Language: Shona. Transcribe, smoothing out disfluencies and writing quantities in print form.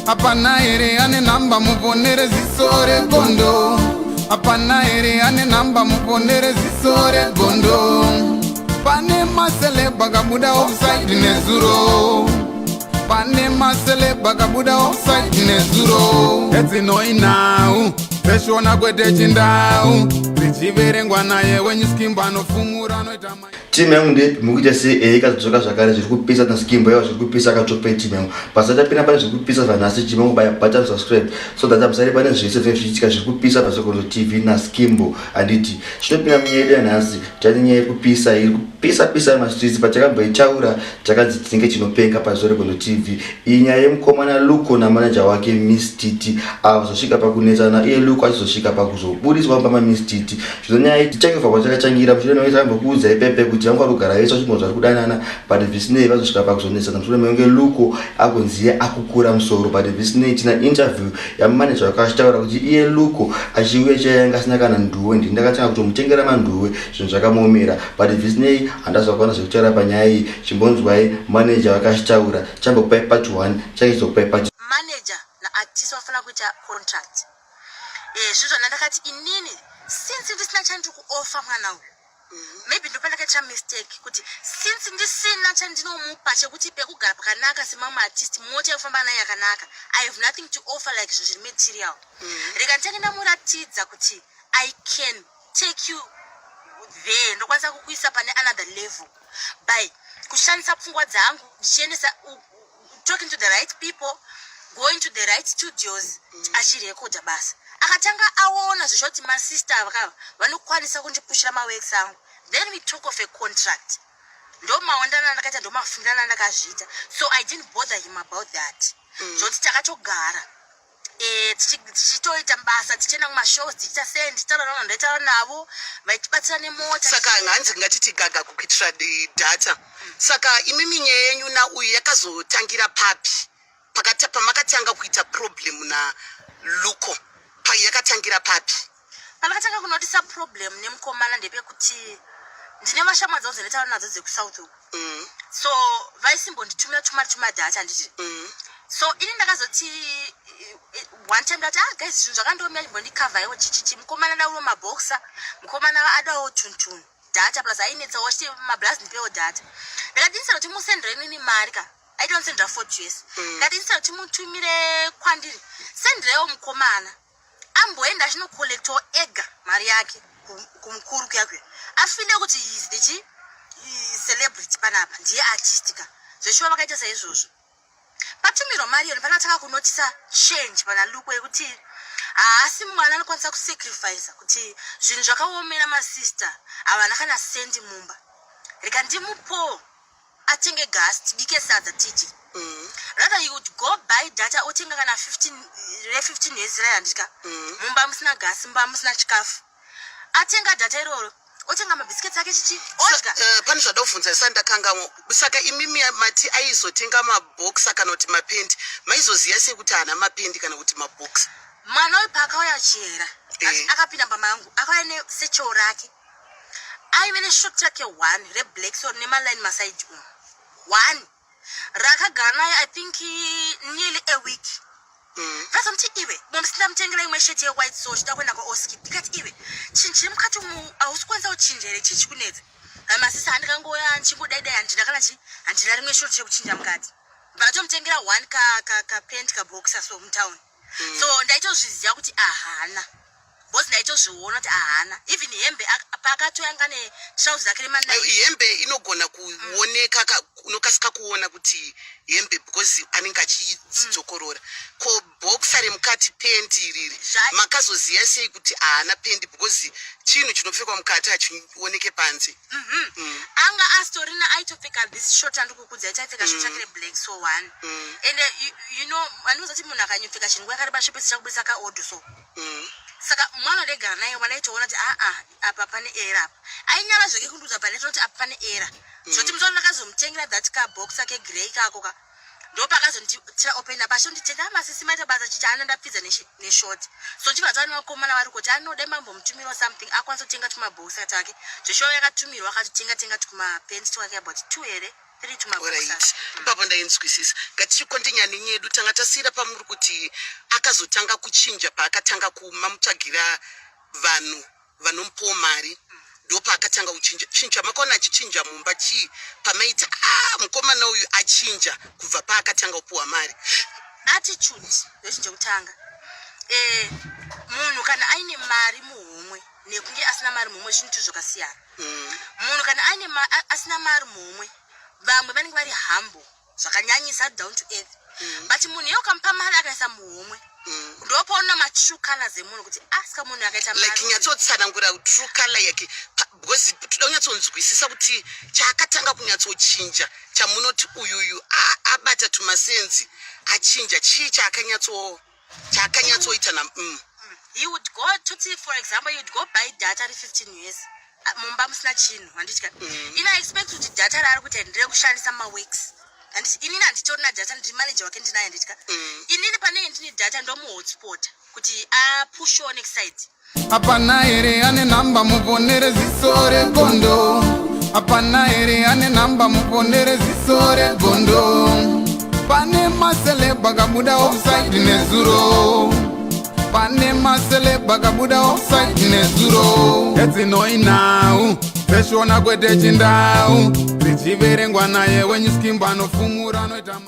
Hapana here ane nhamba muponere ziso regondo? Hapana here ane nhamba muponere ziso regondo? Pane maceleb akabuda offside nezuro. Pane maceleb akabuda offside nezuro. Edzinoi nhau dzeshona kwete chindau dzichiverengwa naye wenyuskimbo anofumura anoita. Timu yangu ndeipi? Mukuita sei? Ehe, ikazodzoka zvakare zviri kupisa naskimbo yavo zviri kupisa akatope timu yangu. Pasati tapinda pane zviri kupisa zvanhasi, timu yangu baya button subscribe so that musare pane zvese zvinenge zvichiitika zviri kupisa paSokoto TV naskimbo. Handiti chinopinda munyaya yedu yanhasi, tane nyaya yekupisa iri kupisa pisa mastreets. Patakamboitaura takanzi tinenge tinopenga paZoregondo TV. Iyi nyaya yemukomana Luko namanager wake Miss Titi, avo zosvika pakunetsana, iye Luko achizosvika pakuzoburiswa mumba maMiss Titi. Zvino nyaya iyi tichangobva kwatakachangira mushure menge takambokuudzai pepe kuti vanga vari kugara vese vachimbonzi vari kudanana, but zvisinei vazosvika pakuzonetsana mushure menge Luko akunziye akukura musoro. But zvisinei tina interview yamanager wake achitaura kuti iye Luko achiuya chaiye anga asina kana nduwe, ndini ndakatanga kutomutengera manduwe, zvinhu zvakamuomera. But zvisinei handazokwana zvekutaura panyaya iyi. Chimbonzwai manager wake achitaura. Chambokupai part 1, change chizokupai part. Manager naartist vafanira kuita contract. Zvinhu zvandakati inini since ndisina chandiri kuoffer mwana uyu, maybe ndopandakaita mistake kuti since ndisina chandinomupa chekuti pekugara pakanaka semamwe artist, mota yekufamba nayo yakanaka, I have nothing to offer like zvinhu zviri material. Rega ndichange ndamuratidza kuti I can take you there, ndokwanisa kukuisa pane another level by kushandisa pfungwa dzangu, ndichiendesa, talking to the right people, going to the right studios, achirekodha basa. Akatanga aona zvichoti masister ava vanokwanisa kundipushira maworks angu, then we talk of a contract. Ndo maondana andakaita, ndo mafungirana andakazviita. So I didn't bother him about that, zvoti takatogara tichitoita basa, tichienda kumashows, tichiita sei, ndichitaura navanhu ndaitaura navo, vaitibatsira nemota. Saka hanzi ngatiti gaga kukuitira data. Saka imimi nyaya yenyu nauyu yakazotangira papi? Pakati pamakatanga kuita problem naLuko, yakatangira papi? Pandakatanga kunotisa problem nemukomana ndepekuti ndine vashamwa dzangu dzanditaura nadzo dzekuSouth uku. So vaisimbonditumira tumari tumadata, handiti? So ini ndakazoti one time ndati, "Ah guys, zvinhu zvakandiomera, chimbondikavhaiwo chichichi." Mukomana adauro maboxer, mukomana adawo tuntun data, plus ainetsawo achiti, "Mablas, ndipewo data." Ndakati instead kuti musendere nini mari ka, aida kundisendera 40 US. Ndakati instead kuti mutumire kwandiri, senderewo mukomana amboenda achinocollectawo ega mari yake kumukuru kuya kuya, afile kuti is the chi celebrity panapa, ndiye artist ka. Zveshuwa vakaita saizvozvo, patumirwa mari yona panatanga kunotisa change pana Luko yekuti haasi mwana anokwanisa kusacrifica kuti zvinhu zvakaomera, masister havana kana sendi mumba, reka ndimupo atenge gas tibike sadza tidye. Rather you would go buy data otenga kana 15 re15 years raya, handitya? Mumba musina gasi, mumba musina chikafu, atenga data iroro, otenga mabhisiketi ake, chichi, odya. Pane zvada kubvunza isati ndakangamwa. Saka imimi mati aizotenga mabhokisa kana kuti mapendi, maizoziva sei kuti haana mapendi kana kuti mabhokisa? Mwana uyu paakauya chihera, akapinda mumba mangu, akauya nesatchel rake, aive neshort rake one reblack, so nemaline masaidi umu, one rakagara naye I think nearly a week. Ndazomuti, "Iwe, momusina mutengera imwe sheti yewhite, so chida kuenda kwaOskid." Ndikati, "Iwe, chinhu chiri mukati umu hausi kukwanisa kuchinja here? Chii chikunetsa?" Masisi, handikangoya ndichingodaidai, handina kana chi, handina rimwe short rekuchinja mukati. Ndakatomutengera one kapent kaboxer so mutown. So ndaitozviziva kuti ahana, because ndaitozviona kuti ahana even hembe. Paakatoyanga netrausi rake remanai. Hembe inogona kuoneka, unokasika kuona kuti hembe because anenge achidzokorora. Ko bhokisa remukati, pendi riri, makazoziva sei kuti haana pendi? Because chinhu chinopfekwa mukati hachioneke panze. Anga asitorina, aitopfeka this short andikukudza, aitopfeka short yake reblack, so one. And you know andinozati munhu akanyopfeka chinhu nguva yakareba chepesi chakubudisa kaodho so. Saka mwana ndegara naye, mwana aitoona kuti aa, apa pane era apa. Ainyara zvake kundiudza pane tinoti apa pane era, zvoti musi ndakazomutengera that kabox ake grey kako ka, ndopakazonditira open up achonditenda, "Amasisi, maita basa." Chichi ana ndapfidza neshort. So chibva taona vakomana vari kuti anoda mambomutumirwa something akwanisa kutenga tumabhokisa take. Zveshuwa yakatumirwa, akatotenga tenga tumapenti twake about two here. Three tumaboxers. Alright, ipapo ndainzwisisa. Ngatichikontinya nenyedu. Tanga tasiyira pamuri kuti akazotanga kuchinja paakatanga kumamutsvagira vanhu vanomupawo mari, ndopaakatanga kuchinja. Chinhu chamakaona achichinja mumba chii, pamaiti a mukomana uyu achinja kubva paakatanga kupiwa mari? Attitude ndochinhu chekutanga. Munhu kana aine mari muhomwe nekunge asina mari muhomwe, zvinhu tu zvakasiyana. Munhu kana aine asina mari muhomwe, vamwe vanenge vari humble zvakanyanyisa, down to earth, but munhu iye ukamupa mari akaisa muhomwe, ndopaona matrue colors emunhu kuti asika munhu akaita like mari. Nyatsotsanangura true color yake, because toda kunyatsonzwisisa kuti chaakatanga kunyatsochinja chamunoti uyuyu abata tumasenzi, achinja, chii chaakanyatsoita na? He would go, toti for example, he would go buy data re15 years mumba musina chinhu, handitya? Ini I expect kuti data raari kuti nderekushandisa maworks, handiti? Inini handitorina data, ndiri manager wake, ndinaye, handitya? Inini panenge ndine data, ndomuhotspot kuti apushewo next side. Hapana here ane namba muponere ziso regondo? Hapana here ane namba muponere ziso regondo? Pane maceleb akabuda offside nezuro, pane maceleb akabuda offside nezuro. Edzinoinhau dzeshona kwete chindau, dzichiverengwa naye wenyu Skimbo anofumura anoita.